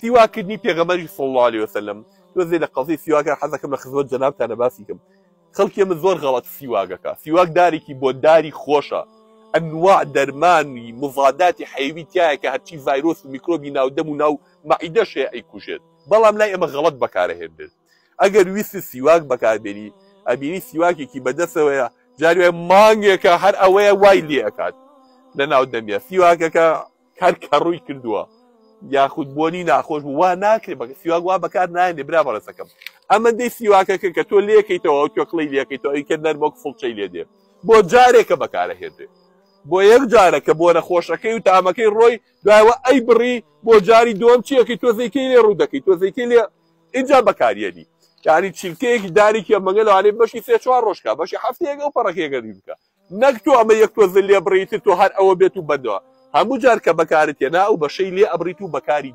سیواکردنی پێغەمبەری صلی اللە علیە وسلم تۆزێ لە قەزیەی سیواکە حەزەکەم لە خزمەت جەنابتانە باسی کەم. خەڵکی ئێمە زۆر غەڵەت سیواک ئەکا. سیواک دارێکی بۆ داری خۆشە. ئەنواع دەرمانی مضاداتی حەیوی تیایە کە هەرچی ڤایرۆس و میکرۆبی ناو دەم و ناو مەعیدەش هەیە ئەیکوژێت. بەڵام لای ئێمە غەڵەت بەکارەهێنرێت. ئەگەر ویستت سیواک بەکاربێنی ئەبینی سیواکێکی بەدەستەوەیە جاری وایە مانگێکە هەر ئەوەیە وای لێ ئەکات لە ناو دەمیا سیواکەکە هەر کەڕووی کردووە یاخود بۆنی ناخۆش بوو وا ناکرێ بە سیواک وا بەکار نایەنێ برا بەڕێزەکەم ئەمەندەی سیواکەکە کە تۆ لێکەیتەوە ئەو توێکڵەی لێکەیتەوە ئەوی کە نەرمە وەک فڵچەی لێ دێ بۆ جارێکە بەکارەهێنرێ بۆ یەک جارە کە بۆنە خۆشەکەی و تامەکەی ڕۆی دوایەوە ئەی بڕی بۆ جاری دووەم چیەکەی تۆ زەیتەی لێ ڕوو دەکەی تۆ زەیتەی لێ ئینجا بەکاریەنی یعنی چیلکەیەکی دارێکی ئەمەگە لەوانەیە بەشی سێ چوار ڕۆژکە بەشی هەفتەیەک ئەو پەڕەکەیەکە بکە نەک تۆ ئەمە یەک تۆزە لێ بڕیتر تۆ هەر ئەوە بێت و بەندەوە هەموو جار کە بەکارت هێنا ئەو بەشەی لێ ئەبڕیت و بەکاری.